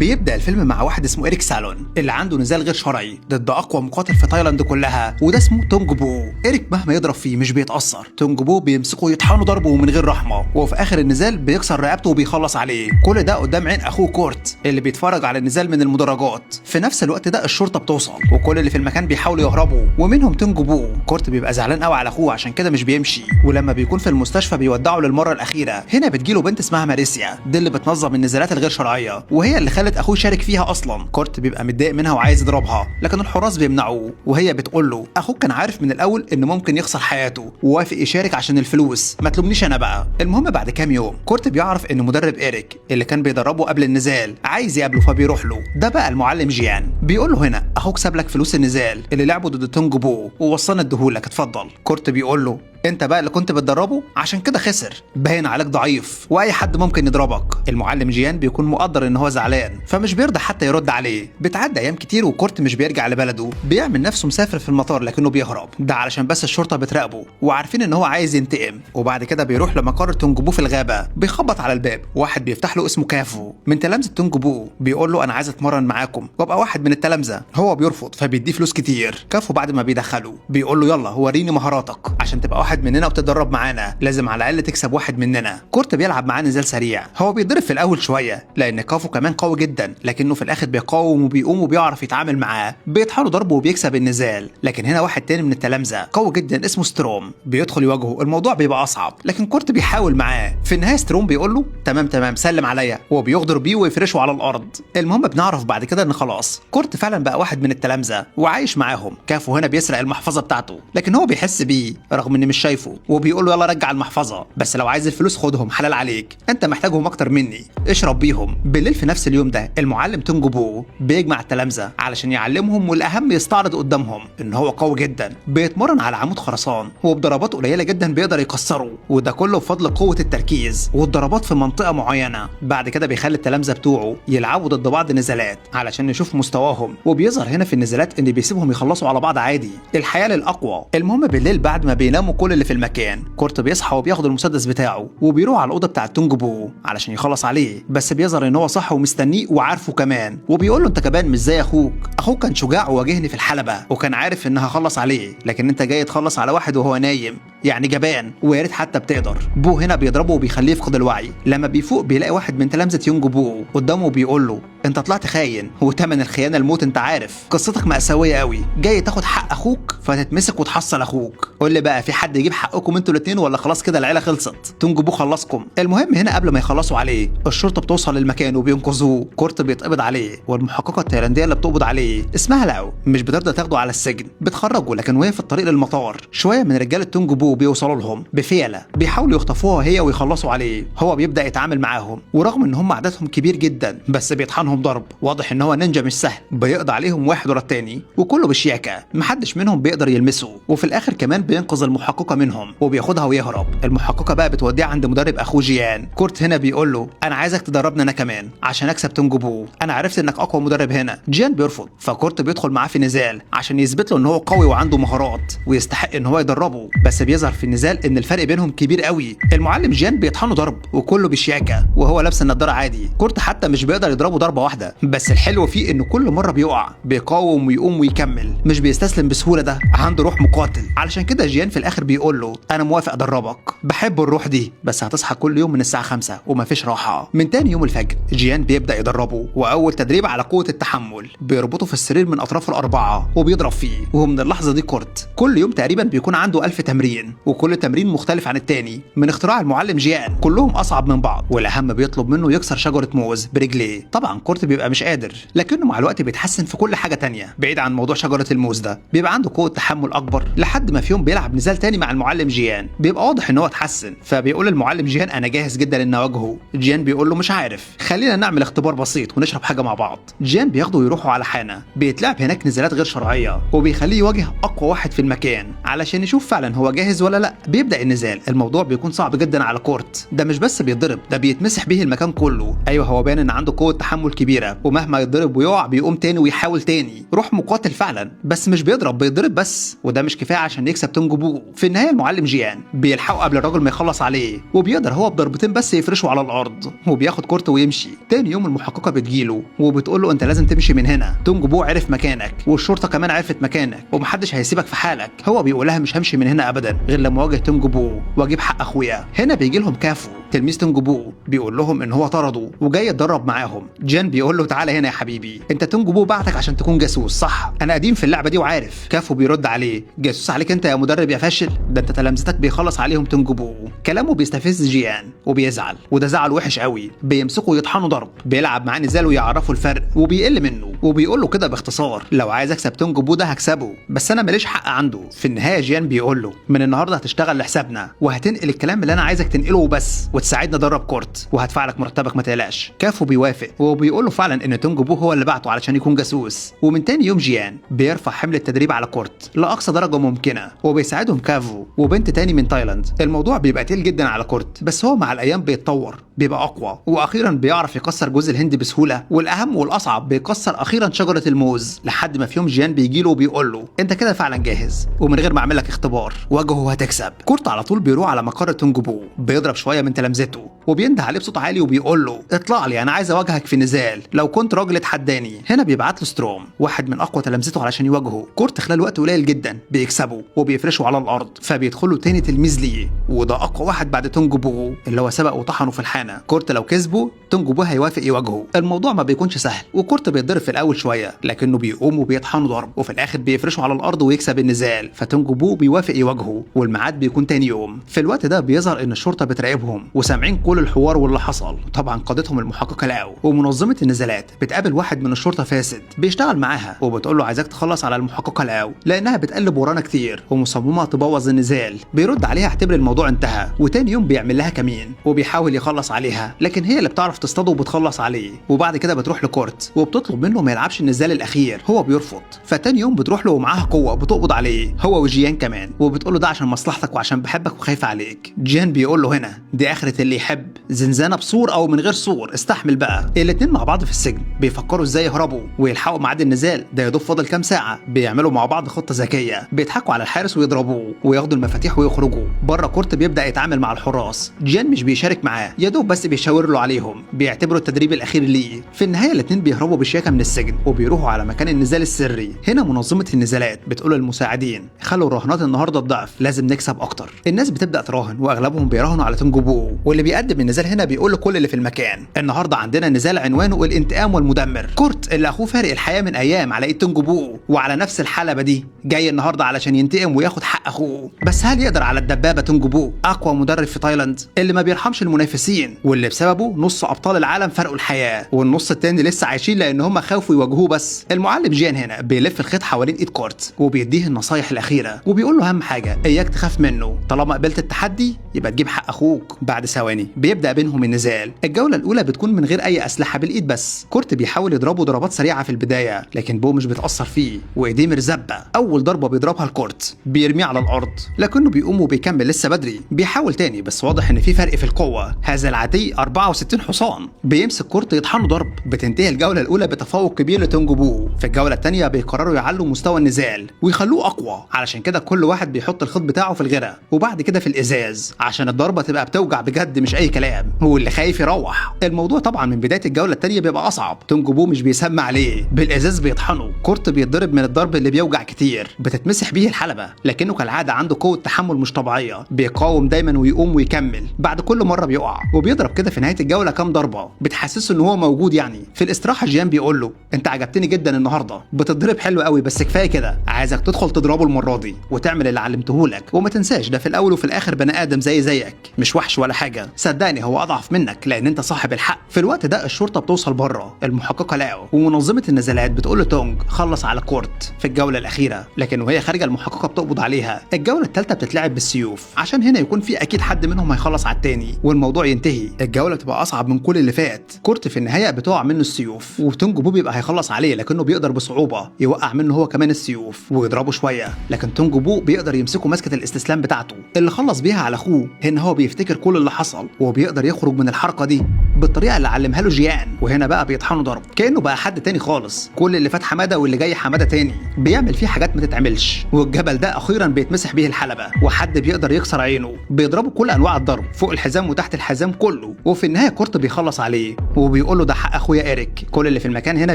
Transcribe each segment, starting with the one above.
بيبدأ الفيلم مع واحد اسمه إريك سالون اللي عنده نزال غير شرعي ضد أقوى مقاتل في تايلاند كلها، وده اسمه تونج بو. إريك مهما يضرب فيه مش بيتأثر، تونج بو بيمسكه يطحنه ضربه من غير رحمة، وفي آخر النزال بيكسر رقبته وبيخلص عليه. كل ده قدام عين أخوه كورت اللي بيتفرج على النزال من المدرجات. في نفس الوقت ده الشرطة بتوصل وكل اللي في المكان بيحاولوا يهربوا، ومنهم تونج بو. كورت بيبقى زعلان قوي على اخوه عشان كده مش بيمشي، ولما بيكون في المستشفى بيودعه للمرة الاخيرة. هنا بتجيله بنت اسمها ماريسيا، دي اللي بتنظم النزالات الغير شرعية وهي اللي خلت اخوه يشارك فيها اصلا. كورت بيبقى متضايق منها وعايز يضربها، لكن الحراس بيمنعوه، وهي بتقول له اخوك كان عارف من الاول انه ممكن يخسر حياته ووافق يشارك عشان الفلوس، ما تلومنيش انا بقى. المهم بعد كام يوم كورت بيعرف ان مدرب إيريك اللي كان بيدربه قبل النزال عايز يقابله، فبيروح له. ده بقى المعلم جيان. بيقول له هنا اخوك ساب لك فلوس النزال اللي لعبه ضد تونج بو ووصلنا اديهولك، اتفضل. كورت بيقول له انت بقى اللي كنت بتدربه عشان كده خسر، باين عليك ضعيف واي حد ممكن يضربك. المعلم جيان بيكون مقدر ان هو زعلان فمش بيرضى حتى يرد عليه. بتعدي ايام كتير وكورت مش بيرجع لبلده، بيعمل نفسه مسافر في المطار لكنه بيهرب، ده علشان بس الشرطة بتراقبه وعارفين ان هو عايز ينتقم. وبعد كده بيروح لمقر تونج بو في الغابة، بيخبط على الباب، واحد بيفتح له اسمه كافو من تلامذه تونج بو، بيقول له انا عايز اتمرن معاكم وابقى واحد من التلامذه. هو بيرفض فبيديه فلوس كتير. كافو بعد ما بيدخله بيقول له يلا وريني مهاراتك عشان تبقى واحد مننا وتتدرب معانا، لازم على الاقل تكسب واحد مننا. كورت بيلعب معاه نزال سريع، هو بيتضرب في الاول شوية لان كافو كمان قوي جدا، لكنه في الاخر بيقاوم وبيقوم وبيعرف يتعامل معاه، بيطحنه ضربه وبيكسب النزال. لكن هنا واحد تاني من التلامذه قوي جدا اسمه ستروم بيدخل يواجهه، الموضوع بيبقى اصعب لكن كورت بيحاول معاه. في النهاية ستروم بيقول له تمام تمام سلم عليا، وبيغدر بيه ويفرشه على الارض. المهم بنعرف بعد كده ان خلاص كورت فعلا بقى واحد من التلامذه وعايش معاهم. كافو هنا بيسرق المحفظة بتاعته لكن هو بيحس بيه رغم ان مش شايفه، وبيقول له يلا رجع المحفظة، بس لو عايز الفلوس خدهم حلال عليك، انت محتاجهم اكتر مني، اشرب بيهم. بالليل في نفس اليوم ده المعلم تونج بو بيجمع التلامذه علشان يعلمهم، والاهم يستعرض قدامهم ان هو قوي جدا، بيتمرن على عمود خرسان وبضربات قليله جدا بيقدر يكسره، وده كله بفضل قوة التركيز والضربات في منطقة معينة. بعد كده بيخلي التلامذه بتوعه يلعبوا ضد بعض نزالات علشان يشوف مستواهم، وبيظهر هنا في النزالات ان بيسيبهم يخلصوا على بعض عادي، الحياة للاقوى. المهم بالليل بعد ما بيناموا كل اللي في المكان، كورت بيصحى وبياخد المسدس بتاعه وبيروح على الاوضة بتاعه تونج بو علشان يخلص عليه، بس بيظهر ان هو صح ومستنيه وعارفه كمان، وبيقول له انت كمان مش زي اخوك، اخوك كان شجاع وواجهني في الحلبة وكان عارف ان هخلص عليه، لكن انت جاي تخلص على واحد وهو نايم، يعني جبان ويا ريت حتى بتقدر. بو هنا بيضربه وبيخليه يفقد الوعي. لما بيفوق بيلاقي واحد من تلامذه يونج بو قدامه وبيقول له انت طلعت خاين وتمن الخيانة الموت، انت عارف قصتك مأساوية قوي، جاي تاخد حق اخوك فتتمسك وتحصل اخوك، قول لي بقى في حد يجيب حقكم انتوا الاثنين ولا خلاص كده العيلة خلصت؟ تونج بو خلصكم. المهم هنا قبل ما يخلصوا عليه الشرطة بتوصل للمكان وبينقذوه. كورت بيتقبض عليه، والمحققه التايلانديه اللي بتقبض عليه اسمها لاو مش بترضى تاخده على السجن، بتخرجه. لكن وهي في الطريق للمطار شوية من رجاله تونج بو بيوصلوا لهم بفيله، بيحاولوا يخطفوها هي ويخلصوا عليه. هو بيبدا يتعامل معاهم، ورغم ان هم عددهم كبير جدا بس بيطحنهم ضرب، واضح ان هو نينجا مش سهل، بيقضي عليهم واحد ورا التاني وكله بشياكه، محدش منهم بيقدر يلمسه. وفي الاخر كمان بينقذ المحققه منهم وبياخدها ويهرب. المحققه بقى بتوديه عند مدرب اخوه جيان. كورت هنا بيقول له انا عايزك تدربني انا كمان عشان اكسب تونج بو، انا عرفت انك اقوى مدرب هنا. جيان بيرفض، فكورت بيدخل معاه في نزال عشان يثبت له ان هو قوي وعنده مهارات ويستحق ان هو يدربه. بس بيظهر في النزال ان الفرق بينهم كبير قوي. المعلم جيان بيطحنه ضرب وكله بشياكه وهو لابس النضارة عادي، كورت حتى مش بيقدر يضربه ضربه واحدة. بس الحلو فيه انه كل مرة بيقع بيقاوم ويقوم ويكمل، مش بيستسلم بسهولة، ده عنده روح مقاتل. علشان كده جيان في الاخر بيقول له انا موافق ادربك، بحب الروح دي، بس هتصحى كل يوم من الساعة 5 ومفيش راحة. من تاني يوم الفجر جيان بيبدا يدربه، واول تدريب على قوة التحمل، بيربطه في السرير من اطرافه الاربعة وبيضرب فيه. ومن اللحظة دي كورت كل يوم تقريبا بيكون عنده 1000 تمرين، وكل تمرين مختلف عن التاني من اختراع المعلم جيان، كلهم اصعب من بعض. والاهم بيطلب منه يكسر شجرة موز برجليه. طبعا كورت بيبقى مش قادر، لكنه مع الوقت بيتحسن في كل حاجة تانية بعيد عن موضوع شجرة الموز ده، بيبقى عنده قوة تحمل اكبر. لحد ما في يوم بيلعب نزال تاني مع المعلم جيان، بيبقى واضح ان هو اتحسن، فبيقول المعلم جيان انا جاهز جدا ان اواجهه. جيان بيقول له مش عارف، خلينا نعمل اختبار بسيط ونشرب حاجة مع بعض. جيان بياخده ويروحوا على حانة بيتلعب هناك نزالات غير شرعية، وبيخليه يواجه اقوى واحد في المكان علشان يشوف فعلا هو جاهز ولا لا. بيبدا النزال، الموضوع بيكون صعب جدا على كورت، ده مش بس بيتضرب، ده بيتمسح به المكان كله. ايوه هو باين ان عنده قوة تحمل كبيرة الكبيرة، ومهما يتضرب ويقع بيقوم تاني ويحاول تاني. روح مقاتل فعلا، بس مش بيضرب، بيضرب بس، وده مش كفاية عشان يكسب تونج بو. في النهاية المعلم جيان بيلحقه قبل الراجل ما يخلص عليه، وبيقدر هو بضربتين بس يفرشه على الارض، وبياخد كورت ويمشي. تاني يوم المحققه بتجيله وبتقول له انت لازم تمشي من هنا، تونج بو عرف مكانك والشرطة كمان عرفت مكانك ومحدش هيسيبك في حالك. هو بيقول لها مش همشي من هنا ابدا غير لما اواجه تونج بو واجيب حق اخويا. هنا بيجي لهم كافو تلميذ تونج بو، بيقول لهم ان هو طرده وجاي يتدرب معاهم. جان بيقول له تعالى هنا يا حبيبي، انت تونج بو بعتك عشان تكون جاسوس صح؟ انا قديم في اللعبة دي وعارف. كافو بيرد عليه جاسوس عليك انت يا مدرب يا فاشل، ده انت تلامذتك بيخلص عليهم تونج بو. كلامه بيستفز جيان وبيزعل، وده زعل وحش قوي. بيمسكه ويطحنوا ضرب، بيلعب معاه نزال ويعرفوا الفرق وبيقل منه، وبيقول له كده باختصار لو عايز اكسب تونج بو ده هكسبه، بس انا ماليش حق عنده. في النهاية جيان بيقول له من النهارده هتشتغل لحسابنا وهتنقل الكلام اللي انا عايزك تنقله وبس، وتساعدنا ادرب كورت وهدفع لك مرتبك ما تقلقش. كافو بيوافق وبيقول له فعلا ان تونج بو هو اللي بعته علشان يكون جاسوس. ومن تاني يوم جيان بيرفع حمل التدريب على كورت لاقصى درجه ممكنة، وبيساعدهم كافو وبنت تاني من تايلاند. الموضوع بيبقى تقيل جدا على كورت، بس هو مع الايام بيتطور، بيبقى اقوى، واخيرا بيعرف يكسر جوز الهند بسهولة، والاهم والاصعب بيكسر اخيرا شجرة الموز. لحد ما في يوم جيان بيجي له وبيقول له انت كده فعلا جاهز ومن غير ما اعمل لك اختبار، واجهه وهتكسب. كورت على طول بيروح على مقر تونج بو، بيضرب شوية من تلامذته وبينده عليه بصوت عالي وبيقول له اطلع لي انا عايز اواجهك في نزال، لو كنت راجل اتحداني. هنا بيبعت له ستروم واحد من اقوى تلامذته علشان يواجهه. كورت خلال وقت قليل جدا بيكسبه وبيفرشه على الارض، فبيدخله تاني تلميذ ليه، وده اقوى واحد بعد تونج بو اللي هو سبق وطحنه في الحانه. كورت لو كسبه تونج بو هيوافق يواجهه. الموضوع ما بيكونش سهل، وكورت بيتضرب في الاول شوية، لكنه بيقوم وبيطحنه ضرب، وفي الاخر بيفرشه على الارض ويكسب النزال. فتونج بو بيوافق يواجهه، والميعاد بيكون تاني يوم. في الوقت ده بيظهر ان الشرطة بتراقبهم وسامعين كل الحوار واللي حصل، طبعا قادتهم المحققه لاو. ومنظمة النزالات بتقابل واحد من الشرطة فاسد بيشتغل معاها، وبتقول له عايزاك تخلص على المحققه لاو لانها بتقلب ورانا كتير ومصممه تبوظ النزال. بيرد عليها اعتبر الموضوع انتهى، وتاني يوم بيعمل لها كمين وبيحاول يخلص عليها، لكن هي اللي بتعرف تصطاده وبتخلص عليه. وبعد كده بتروح لكورت وبتطلب منه ما يلعبش النزال الاخير، هو بيرفض. فتاني يوم بتروح له ومعاها قوة بتقبض عليه هو وجيان كمان، وبتقول له ده عشان مصلحتك وعشان بحبك وخايفة عليك. جيان بيقول له هنا دي اخره اللي يحب، زنزانة بسور او من غير سور، استحمل بقى. الاتنين مع بعض في السجن بيفكروا ازاي يهربوا ويلحقوا ميعاد النزال ده، يا دوب فاضل كام ساعة. بيعملوا مع بعض خطه ذكية، بيضحكوا على الحارس ويضربوه وياخدوا المفاتيح ويخرجوا بره. كورت بيبدا يتعامل مع الحراس، جيان مش بيشارك معاه، يا دوب بس بيشاور له عليهم، بيعتبروا التدريب الاخير ليه. في النهاية الاتنين بيهربوا بشياكه من السجن وبيروحوا على مكان النزال السري. هنا منظمة النزالات بتقول للمساعدين خلوا الرهانات النهارده الضعف، لازم نكسب اكتر. الناس بتبدا تراهن واغلبهم بيراهنوا على تونج بو، واللي بيقدم النزال هنا بيقول لكل اللي في المكان النهارده عندنا نزال عنوانه الانتقام والمدمر. كورت اللي اخوه فارق الحياة من ايام على ايد تونج بو وعلى نفس الحلبة دي، جاي النهارده علشان ينتقم وياخد حق اخوه. بس هل يقدر على الدبابة تونج بو، اقوى مدرب في تايلاند اللي ما بيرحمش المنافسين واللي بسببه نص ابطال العالم فرقوا الحياة والنص التاني لسه عايشين لان هم خافوا يواجهوه بس. المعلم جيان هنا بيلف الخيط حوالين ايد كورت وبيديه النصايح الاخيرة وبيقول له اهم حاجة اياك تخاف منه، طالما قبلت التحدي يبقى تجيب حق اخوك. بعد ثواني بيبدا بينهم النزال. الجولة الاولى بتكون من غير اي اسلحة، بالايد بس. كورت بيحاول يضربه ضربات سريعة في البداية، لكن بو مش بتاثر فيه وايديه مرزبه. اول ضربه بيضربها الكورت بيرميه على الارض، لكنه بيقوم وبيكمل لسه بدري. بيحاول تاني بس واضح ان في فرق في القوة، هذا العتي 64 حصان. بيمسك كورت يطحنه ضرب. بتنتهي الجولة الاولى بتفوق كبير لتونج بو. في الجولة الثانية بيقرروا يعلوا مستوى النزال ويخلوه اقوى، علشان كده كل واحد بيحط الخيط بتاعه في الغرة وبعد كده في الازاز عشان الضربة تبقى بتوجع بجد مش اي كلام، واللي خايف يروح. الموضوع طبعا من بداية الجولة الثانية بيبقى اصعب، تونج بو مش بيسمع عليه، بالازاز بيطحنه. كورت بيتضرب من الضرب اللي بيوجع كتير، بتتمسح بيه الحلبة، لكنه كالعادة عنده قوة تحمل مش طبيعية، بيقاوم دايما ويقوم ويكمل بعد كل مرة بيقع، وبيضرب كده في نهاية الجولة كام ضربه بتحسسه ان هو موجود يعني. في الاستراحة جيان بيقول له انت عجبتني جدا النهارده، بتضرب حلو قوي، بس كفاية كده، عايزك تدخل تضربه المرة دي وتعمل اللي علمته لك، وما تنساش ده في الاول وفي الاخر بني ادم زي زيك، مش وحش ولا حاجة، صدقني هو اضعف منك لان انت صاحب الحق. في الوقت ده الشرطة بتوصل بره، المحققه لاو ومنظمة النزالات بتقول لتونج خلص على كورت في الجولة الاخيرة، لكن وهي خارجه المحققه بتقبض عليها. الجولة الثالثة بتتلعب بالسيوف عشان هنا يكون في اكيد حد منهم هيخلص على التاني والموضوع ينتهي. بتنتهي. الجولة بتبقى اصعب من كل اللي فات. كورت في النهاية بتقع منه السيوف، وتونج بو بيبقى هيخلص عليه، لكنه بيقدر بصعوبة يوقع منه هو كمان السيوف ويضربه شوية، لكن تونج بو بيقدر يمسكه مسكه الاستسلام بتاعته اللي خلص بيها على اخوه. هنا هو بيفتكر كل اللي حصل وبيقدر يخرج من الحركة دي بالطريقة اللي علمها له جيان. وهنا بقى بيطحنوا ضرب كانه بقى حد تاني خالص، كل اللي فات حمادة واللي جاي حمادة تاني، بيعمل فيه حاجات ما تتعملش. والجبل ده اخيرا بيتمسح بيه الحلبة، وحد بيقدر يكسر عينه، بيضربه كل انواع الضرب فوق الحزام وتحت الحزام كله. وفي النهاية كورت بيخلص عليه وبيقول له ده حق اخويا إيريك. كل اللي في المكان هنا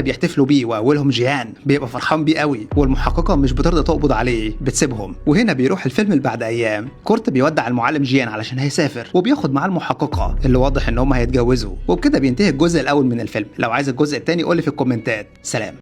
بيحتفلوا بيه، واولهم جيان بيبقى فرحان بيه قوي، والمحققه مش بترضى تقبض عليه، بتسيبهم. وهنا بيروح الفيلم اللي بعد ايام. كورت بيودع المعلم جيان علشان هيسافر، وبياخد معاه المحققه اللي واضح ان هم هيتجوزوا. وبكده بينتهي الجزء الاول من الفيلم. لو عايز الجزء الثاني قول لي في الكومنتات. سلام.